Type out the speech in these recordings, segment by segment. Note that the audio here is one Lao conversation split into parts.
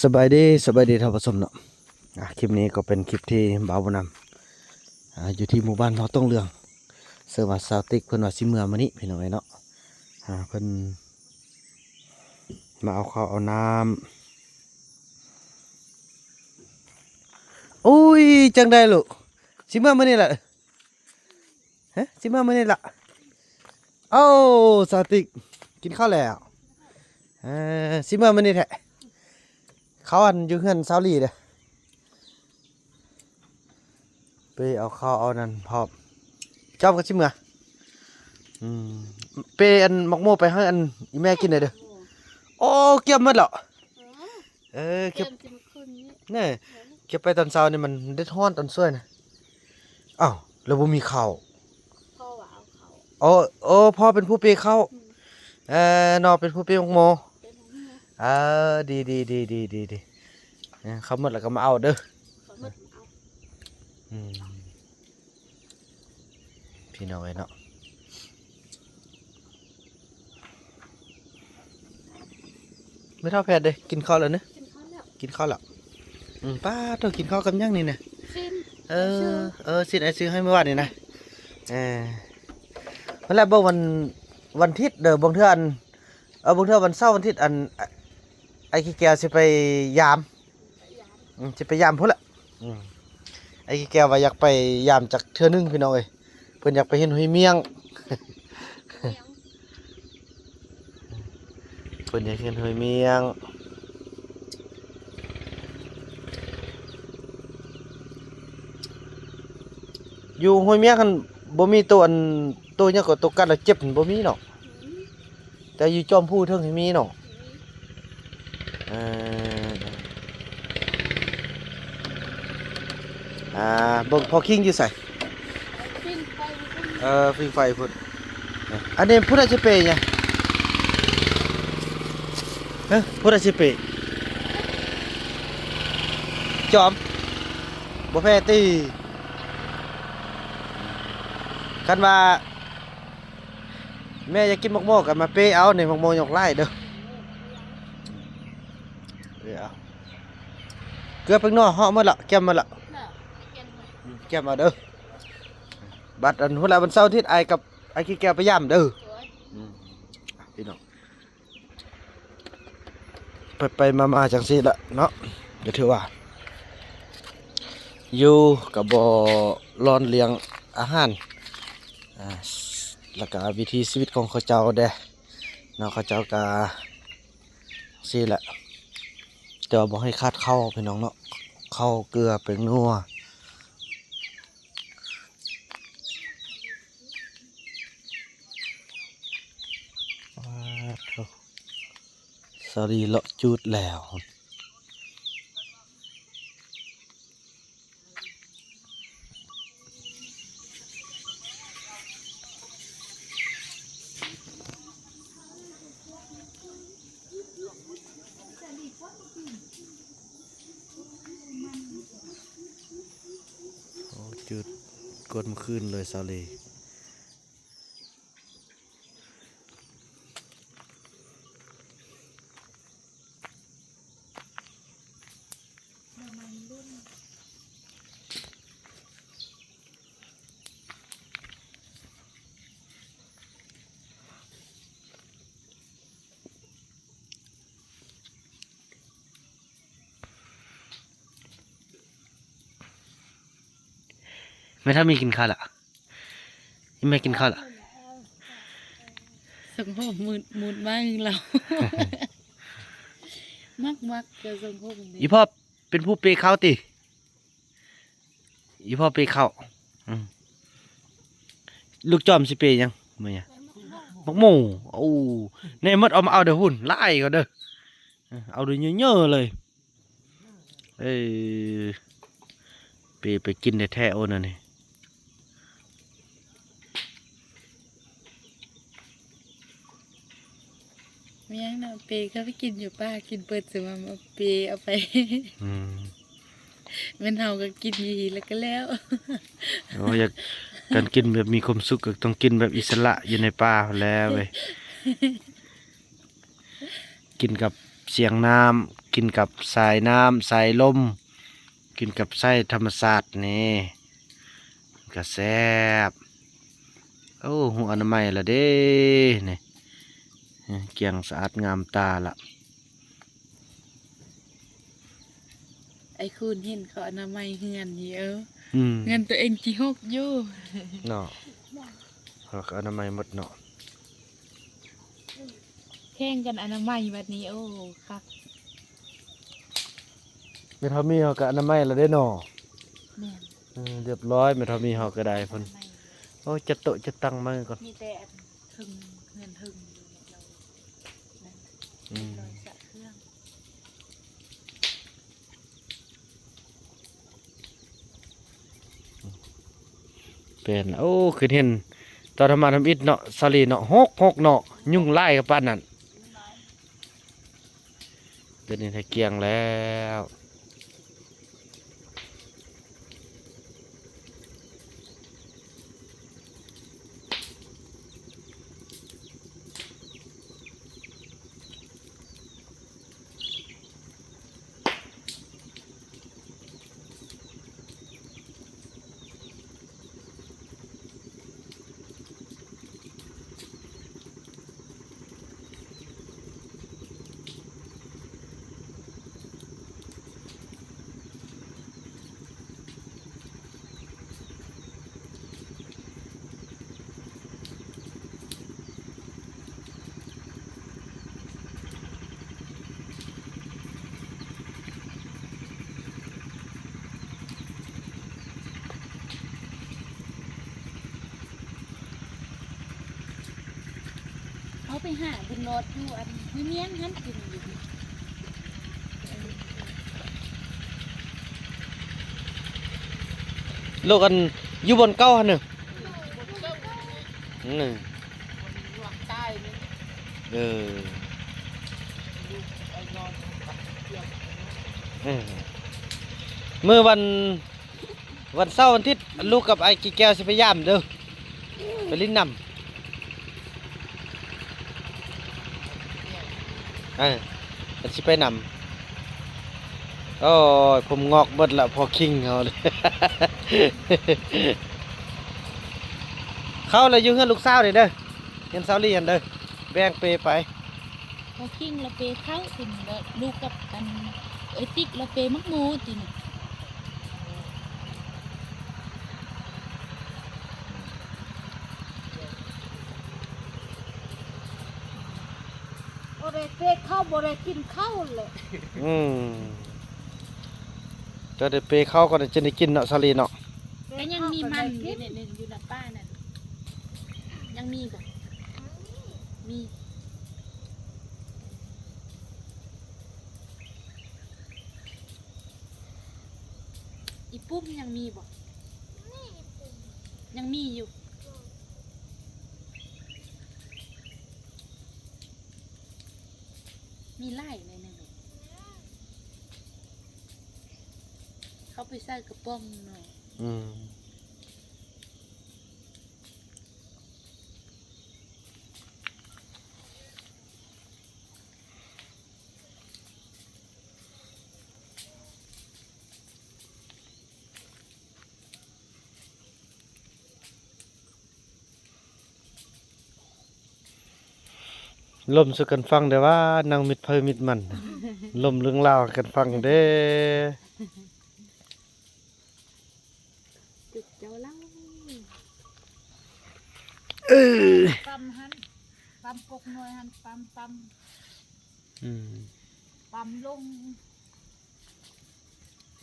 ສະບາຍດີ ສະບາຍດີທ່ານຜູ້ຊົມເນາະ. ອ່າ ຄລິບນີ້ກໍເປັນຄລິບທີ່ບ່າວບຸນນຳ ອ່າ ຢູ່ທີ່ໝູ່ບ້ານເຜົ່າຕົງເຫຼືອງ ເຊິ່ງວ່າສາວຕິກເພິ່ນວ່າຊິເມືອມື້ນີ້ ພີ່ນ້ອງເອີຍເນາະ. ອ່າ ເພິ່ນມາເອົາເຂົ້າເອົານ້ຳ. ໂອ້ຍ ຈັ່ງໃດລູກ ຊິເມືອມື້ນີ້ລະ? ຮະ ຊິເມືອມື້ນີ້ລະ? ໂອ້ ສາວຕິກ ກິນເຂົ້າແລ້ວ? ເອີ ຊິເມືອມື້ນີ້ແທ້? ເຂົ້າອັນຢູ່ເຮືອນສາວຫຼີເດີ້ ໄປເອົາເຂົ້າເອົານັ້ນພ້ອມ. ຈອມກໍຊິເມືອ? ອືມ ເປອັນໝາກໂມໄປໃຫ້ອັນອີ່ແມ່ກິນແດ່ເດີ້. ໂອ້ ກຽມໝົດແລ້ວ. ເອີ ເອີ ເກັບ ແມ່ນຊິມາຂຶ້ນນີ້ ແນ່ ເກັບໄປຕອນເຊົ້ານີ້ມັນແດດຮ້ອນຕອນສວຍນະ. ອ້າວ ແລ້ວບໍ່ມີເຂົ້າ? ພໍ່ວ່າເອົາເຂົ້າ. ໂອ້ ໂອ້ ພໍ່ເປັນຜູ້ເປເຂົ້າ. ອືມ ເອີ ນ້ອງເປັນຜູ້ເປໝາກໂມ. ເປັນຂອງເຮືອນ. ເອີ ດີໆ ເອີ ເຂົ້າໝົດແລ້ວກໍມາເອົາເດີ້. ເຂົ້າໝົດມາເອົາ. ອືມ ພີ່ນ້ອງເອີຍເນາະ. ແມ່ເຖົ້າແພດເດ້ ກິນເຂົ້າແລ້ວເນາະ? ກິນເຂົ້າແລ້ວ ກິນເຂົ້າແລ້ວ. ອືມ ປ້າໂທ້ ກິນເຂົ້າກັບຫຍັງນີ້ນະ? ຊີ້ນ. ເອີ ເອີ ຊີ້ນອ້າຍຊື້ໃຫ້ມື້ວານນີ້ນະ. ເອີ ນັ້ນແຫຼະ ເບິ່ງວັນ ວັນທິດເດີ້ ບາງເທື່ອອັນ ເອີ ບາງເທື່ອວັນເສົາວັນທິດ ອັນ ອ້າຍ ອ້າຍຂີ້ແກ້ວຊິໄປຢາມ. ອືມ ຊິໄປຢາມພຸ້ນລະ. ອືມ ໄອ້ແກ້ວວ່າຢາກໄປຢາມຈັກເທື່ອໜຶ່ງ ພີ່ນ້ອງເອີຍ. ເພິ່ນຢາກໄປເຫັນຫ້ວຍມ້ຽງ ເພິ່ນຢາກເຫັນຫ້ວຍມ້ຽງ. ຢູ່ຫ້ວຍມ້ຽງຫັ້ນບໍ່ມີໂຕອັນ ໂຕຫຍັງກໍ ໂຕກັດແລ້ວເຈັບຫັ້ນບໍ່ມີເນາະ? ອືມ ແຕ່ຢູ່ຈອມພູເທິງນີ້ມີເນາະ? ມີ. ເອີ ອ່າ ເບິ່ງພໍ່ຄິງຢູ່ໃສ? ຜິງໄຟພຸ້ນ. ເອີ ຜິງໄຟພຸ້ນ. ອັນນີ້ຜູ້ໃດຊິເປຫຍັງ? ຮະ ຜູ້ໃດຊິເປ? ຈອມ ບໍ່ແພ້ຕິ. ຄັນວ່າ ແມ່ຢາກກິນໝາກໂມກໍມາເປເອົານີ້ ໝາກໂມຍົກຫຼາຍເດີ້. ເອີ ເອົາ ເກືອແປ້ງນົວເຫາະໝົດລະ ແກ້ມໝົດລະ. ແກ້ມເອົາເດີ້. ບັດອັນພຸ້ນລະ ວັນເສົາອາທິດ ອ້າຍກັບອ້າຍຂີ້ແກ້ວໄປຢາມເດີ້. ອືມ ພີ່ນ້ອງ ໄປໆມາໆ ຈັ່ງຊີ້ລະເນາະ ກໍຖືວ່າຢູ່ກໍບໍ່ຮ້ອນລຽງອາຫານ ອ່າ ແລ້ວກໍວິຖີຊີວິດຂອງເຂົາເຈົ້າແດ່ເນາະ. ເຂົາເຈົ້າກໍຊີ້ແຫຼະ ແຕ່ວ່າບໍ່ໃຫ້ຂາດເຂົ້າ ພີ່ນ້ອງເນາະ ເຂົ້າ ເກືອ ແປ້ງນົວ. ປາດໂທ້ ສາລີເລາະຈູດແລ້ວ. ໂອ້ ຈູດກວດມື້ຄືນເລີຍ ສາລີ. ແມ່ເຖົ້າມີກິນເຂົ້າລະ? ອີ່ແມ່ກິນເຂົ້າລະ? ສົງໂຮມ ໝູດ ໝູດມາຫຶງລາວ ມັກໆ ເຈົ້າສົງໂຮມນີ້. ອີ່ພໍ່ເປັນຜູ້ເປເຂົ້າຕິ? ອີ່ພໍ່ເປເຂົ້າ. ອືມ ລູກຈອມຊິເປຫຍັງ? ແມ່ນຫຍັງ? ໝາກໂມ. ໂອ້ ແນ່ໝົດ ເອົາມາເອົາເດີ້ ຫຸ້ນຫຼາຍກວ່າເດີ້. ເອີ ເອົາເດີ້ ເຍີະໆເລີຍ. ເອີ ເປໄປກິນແທ້ໆ ໂອ້ ນັ້ນນີ້. ມີຫຍັງເນາະ ເປກໍໄປກິນຢູ່ປ່າ ກິນເບິດ ສະວ່າເປເອົາໄປ. ອືມ ແມ່ນເຮົາກໍກິນຢູ່ພີ້ແລ້ວກໍແລ້ວ. ໂອ້ ຢາກ ການກິນແບບມີຄວາມສຸກ ກໍຕ້ອງກິນແບບອິດສະຫຼະ ຢູ່ໃນປ່າພຸ້ນແຫຼະເວີຍ. ກິນກັບສຽງນ້ຳ ກິນກັບສາຍນ້ຳສາຍລົມ ກິນກັບສາຍທຳມະຊາດນີ້ ກະແຊບ. ໂອ້ ຮູ້ອະນາໄມລະເດ້ນີ້ ກ້ຽງສະອາດງາມຕາລະ. ໄອ້ຄູນເຫັນເຂົາອະນາໄມເຮືອນຢູ່ ເອີ ອືມ ເຮືອນຕົວເອງຈິຫົກຢູ່ເນາະ ເຂົາກະອະນາໄມໝົດເນາະ. ແຂ່ງກັນອະນາໄມບັດນີ້ ໂອ້ ຄັກ. ແມ່ເຖົ້າມີເຮົາກະອະນາໄມລະເດ້ເນາະ. ແມ່ນ ເອີ ລຽບຮ້ອຍ ແມ່ເຖົ້າມີເຮົາກະໄດ້ພຸ້ນ. ໂອ້ ຈັດໂຕະຈັດຕັ່ງໃໝ່ກ່ອນ ມີແຕ່ອັນເທິງ ເຮືອນເທິງຢູ່ ອືມ ລອຍສະເຄື່ອງ. ແມ່ນ ໂອ້ ຄືເຫັນຕອນທຳມາທຳອິດເນາະ ສາລີເນາະ ຫົກ ຫົກເນາະ ຍຸງຫຼາຍກະປານນັ້ນ. ດຽວນີ້ໄດ້ກ້ຽງແລ້ວ. ເຮົາໄປຫາບຸນຫຼອດຢູ່ອັນ ຢູ່ມຽງຫັ້ນກິນຢູ່. ລູກອັນ ຢູ່ບ່ອນເກົ່າຫັ້ນນະ. ອືມ ເອີ ເອີ ມື້ວັນ ວັນເສົາວັນອາທິດ ລູກກັບອ້າຍກີແກ້ວຊິໄປຢາມເດີ ໄປຫຼິ້ນນຳ. ເອີ ເພິ່ນຊິໄປນຳ. ໂອ້ຍ ຜົມງອກເບິດລະ ພໍ່ຄິງເຮົາ. ເຂົ້າລະຢູ່ເຮືອນລູກສາວນີ້ເດີ ເຮືອນສາວລີຫັ້ນເດີ ແບ່ງເປໄປ. ພໍຄິງລະເປເຂົ້າ ເພິ່ນລະລູກກັບອັນເອື້ອຍຕິກລະເປໝາກໂມຕິນີ້. ບໍ່ໄດ້ເປເຂົ້າ ບໍ່ໄດ້ກິນເຂົ້າແຫຼະ. ອືມ ຈະໄດ້ເປເຂົ້າກ່ອນ ຈຶ່ງໄດ້ກິນເນາະ ສາລີເນາະ. ແຕ່ຍັງມີມັນຢູ່ໃນໜຶ່ງ ຢູ່ນຳປ້ານັ້ນ ຍັງມີບໍ່? ມີ. ອີປຸ່ມຍັງມີບໍ່? ຍັງມີຢູ່. ມີຫຼາຍໃນນັ້ນ. ເຂົາໄປໃສ່ກະປ໋ອງເນາະ. ອືມ. ລົມສູ່ກັນຟັງແດ່ວ່າ ນັ່ງມິດໃຜມິດມັນ ລົມເລື່ອງລາວໃຫ້ກັນຟັງແດ່. ຈຸດເຈົ້າເລົ່າ ເອີ ຕຳຫັ້ນ ຕຳກົກນ້ອຍຫັ້ນ ຕຳ ຕຳ ອືມ ຕຳລົງ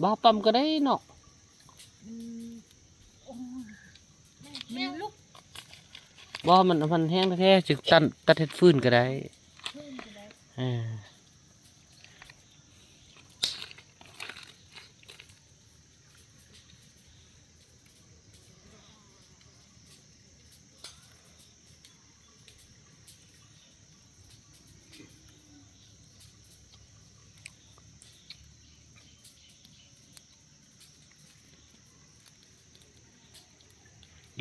ບໍ່ ຕຳກະໄດ້ເນາະ. ອືມ ໂອ້ຍ ມັນລຸກ ບໍ່ ມັນ ມັນແຫ້ງແທ້ໆ ຈຶ່ງຕັດ ຕັດເຮັດຟືນກະໄດ້ ຟືນກະໄດ້ ເອີ.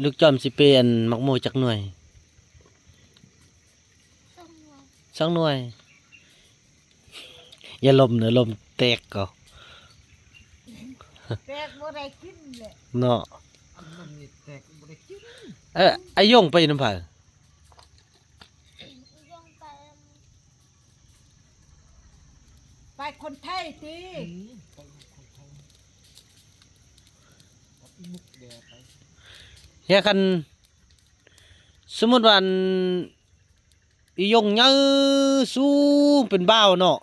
ລູກຈອມຊິເປອັນໝາກໂມຈັກໜ່ວຍ? ສອງໜ່ວຍ ສອງໜ່ວຍ. ຢ່າລົມເດີ ລົມແຕກເອົາ ແຕກບໍ່ໄດ້ກິນແຫຼະ ເນາະ ອັນນັ້ນນີ້ແຕກບໍ່ໄດ້ກິນ. ເອີ ອາຍົງໄປນຳໃຜ? ໄປຄົນໄທຕິ? ອືມ ໄປຄົນໄທ ກັບອີ່ມຸກແດ່ໄປ. ເຮັດ ຄັນສົມມຸດວ່າ ອັນ ອີ່ຍົງໃຫຍ່ສູງເປັນບ່າວເນາະ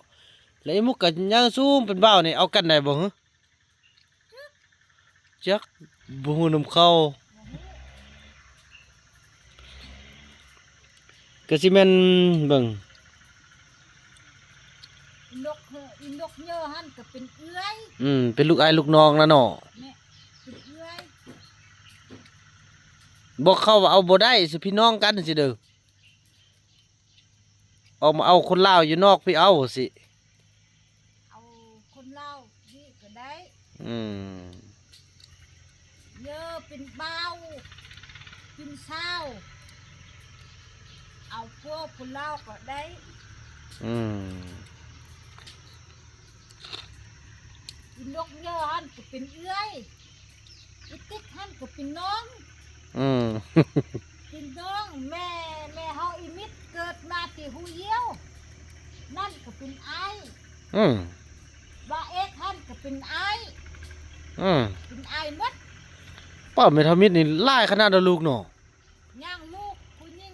ແລະ ອີ່ມຸກກໍໃຫຍ່ສູງເປັນບ່າວນີ້ ເອົາກັນໄດ້ບໍ່ຫື? ຈັກ ບໍ່ຮູ້ນຳເຂົາ ກໍຊິແມ່ນ ເບິ່ງ ອີ່ນົກເຫີ ອີ່ນົກເຍີຫັ້ນກໍເປັນເອື້ອຍ ອືມ ເປັນລູກອ້າຍລູກນ້ອງລະເນາະ ແມ່ນ ເປັນເອື້ອຍ ບໍ່ ເຂົາເອົາບໍ່ໄດ້ ຊິພີ່ນ້ອງກັນຊີ້ເດີ. ອອກມາເອົາຄົນລາວຢູ່ນອກພີ້ເອົາຊິ ເອົາຄົນລາວນີ້ກໍໄດ້ ອືມ ເອີ ເປັນບ່າວ ເປັນສາວ ເອົາຜົວຄົນລາວກໍໄດ້ ອືມ ອີ່ນົກເຍີຫັ້ນກໍເປັນເອື້ອຍ ອີ່ຕິກຫັ້ນກໍເປັນນ້ອງ ອືມ ເປັນນ້ອງ ແມ່ ແມ່ເຮົາອີ່ມິດເກີດມາແຕ່ຫູດຽວ ນັ້ນກໍເປັນອ້າຍ ອືມ ບ່າວເອກຫັ້ນກໍເປັນອ້າຍ ອືມ ເປັນອ້າຍໝົດ. ປ້າ ແມ່ເຖົ້າມິດນີ້ຫຼາຍຂະໜາດເນາະລູກເນາະ ຍ່າງລູກຜູ້ຍິງ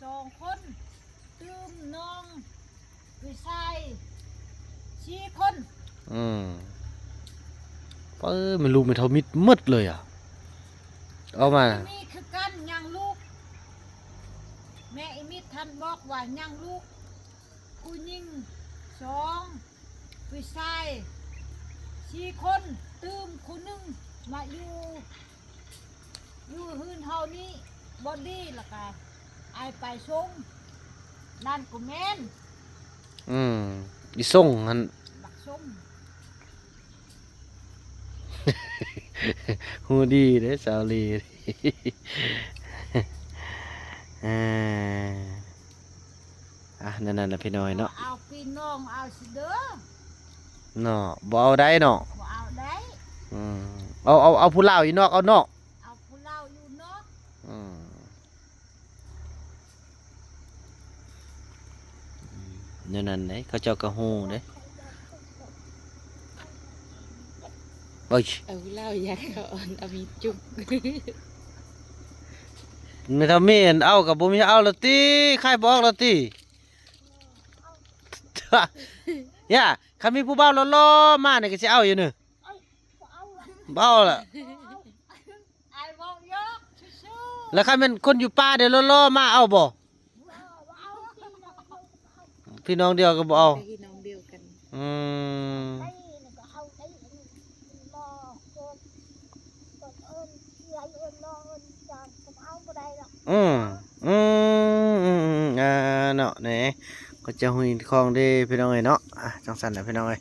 ສອງຄົນ ຕື່ມນ້ອງຜູ້ຊາຍສີ່ຄົນ ອືມ ເອີ ແມ່ລູກແມ່ເຖົ້າມິດໝົດເລີຍອະ ເອົາມາ ມີຄືກັນຍ່າງລູກ ແມ່ອີ່ມິດຫັ້ນບອກວ່າຍ່າງລູກ ຜູ້ຍິງສອງ ຜູ້ຊາຍສີ່ຄົນ ຕື່ມຄົນໜຶ່ງມາຢູ່ ຢູ່ເຮືອນເຮົານີ້ບໍ່ດີ ແລ້ວກະອ້າຍໄປສົ່ງ ນັ້ນກໍແມ່ນ ອືມ ອີ່ສົ່ງຫັ້ນ ບັກສົ່ງ ຮູ້ດີເດ້ສາວລີ ເອີ ອ່ະ ນັ້ນໆ ລະພີ່ນ້ອງເນາະ ເອົາພີ່ນ້ອງເອົາຊິເດີ ເນາະ ບໍ່ເອົາໄດ້ເນາະ ບໍ່ເອົາໄດ້ ອືມ ເອົາ ເອົາ ເອົາຜູ້ລາວຢູ່ນອກເອົາເນາະ ເອົາຜູ້ລາວຢູ່ນອກ ອືມ ແນວນັ້ນເດ້ ເຂົາເຈົ້າກໍຮູ້ເດ້ ໂອ້ຍ ເອົາເຫຼົ້າຢາກເຂົາອ່ອນ ເອົາມີດຈຸກ ແມ່ເຖົ້າມີດເອົາກໍບໍ່ມີເອົາລະຕິ ຂາຍບໍ່ອອກລະຕິ ຢ່າ ຄັນມີຜູ້ບ່າວຫຼໍ່ໆມານີ້ກໍຊິເອົາຢູ່ນີ້ ບໍ່ເອົາລະ ອ້າຍເວົ້າຢອກຊື່ໆ ແລ້ວຄັນແມ່ນຄົນຢູ່ປ່າເດ ຫຼໍ່ໆມາເອົາບໍ່? ພີ່ນ້ອງດຽວກໍບໍ່ເອົາ ພີ່ນ້ອງດຽວກັນ ອືມ ອືມ ອືມ ອືມ ອືມ ອ່າ ເນາະ ນີ້ ກໍຈະຮູ້ຂອງເດ້ພີ່ນ້ອງເອີຍເນາະ ອ່າ ຈັ່ງຊັ້ນແຫຼະພີ່ນ້ອງເອີຍ.